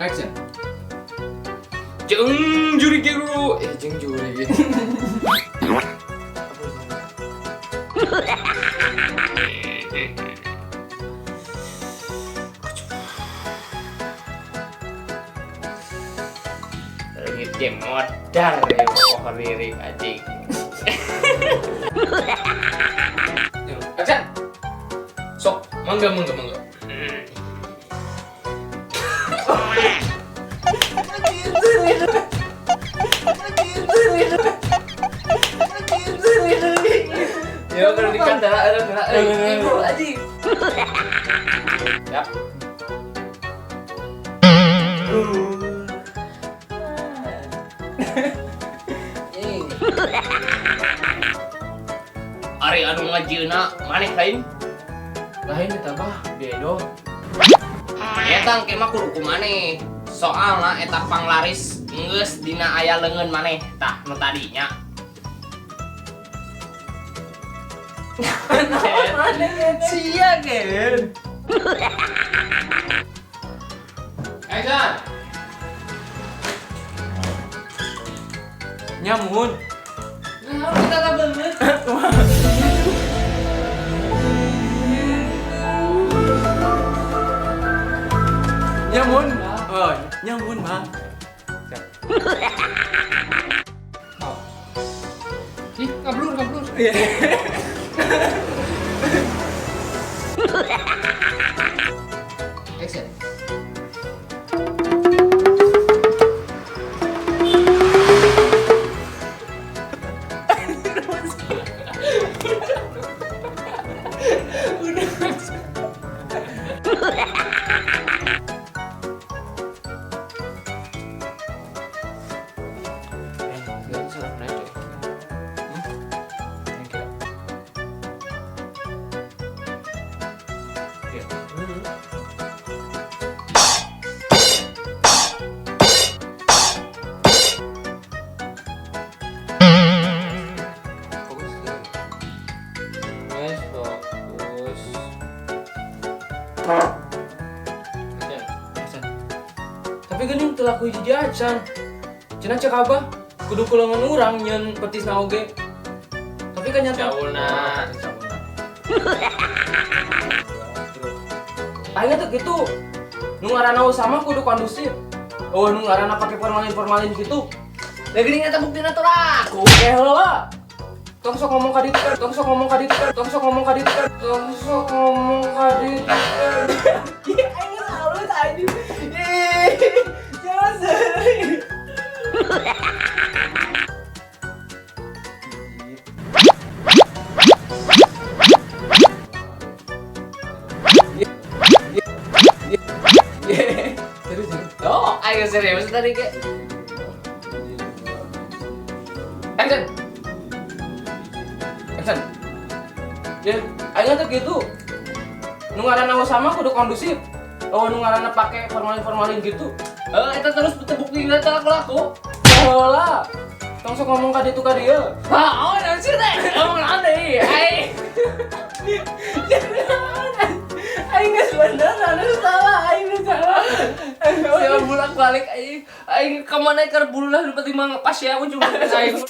Action. Jeung juri guru, eh jeung juri. Leungit ge modar ya pokok lirik anjing. Action. Sok, mangga mangga mangga. Ya kalau dikata ada ibu anjing. Ya. Ari anu ngajieuna maneh lain? Lain eta bah, bedo. Eta engke mah kudu ku maneh. Soalna eta panglaris geus dina aya leungeun maneh tah nu tadinya. Sia gen. Action. Nyamun. Nah, kita tak bener. Nyamun. Oh, nyamun mah. Ih, ngablur, ngablur. Iya. Action. Fokus. Guys, fokus. Action. Acan. Tapi geuning teu laku hiji acan. Cenah cek abah, kudu ku leungeun urang nyeun petisna oge. Tapi kan nyata Caulna. Caulna. Aing teh kitu. Nu ngaranna sama kudu kondusif. Oh, nu ngaranna pake formalin-formalin gitu. Lah geuning eta buktina teu laku. Eh heula. Tong sok ngomong ka ditu, tong sok ngomong ka ditu, tong sok ngomong ka ditu, tong sok ngomong ka ditu. Ih, aing geus halus anjing. Ih, jangan serius. Serius, serius. Oh, aing serius tadi ge. Action. Action. Ya, aing teh gitu. Nu ngaranna sama kudu kondusif. Oh, nu ngaranna pake formalin-formalin gitu. Eh, eta terus terbukti teu laku-laku. Heula. Tong sok ngomong ka ditu ka dieu. Hah, oh, naon sih teh? Ngomong naon deui? Aing. Aing geus bener, anu salah, aing geus salah. Siapa bolak-balik aing. Aing ka mana keur bululah nu penting mah pas ya ujung aing.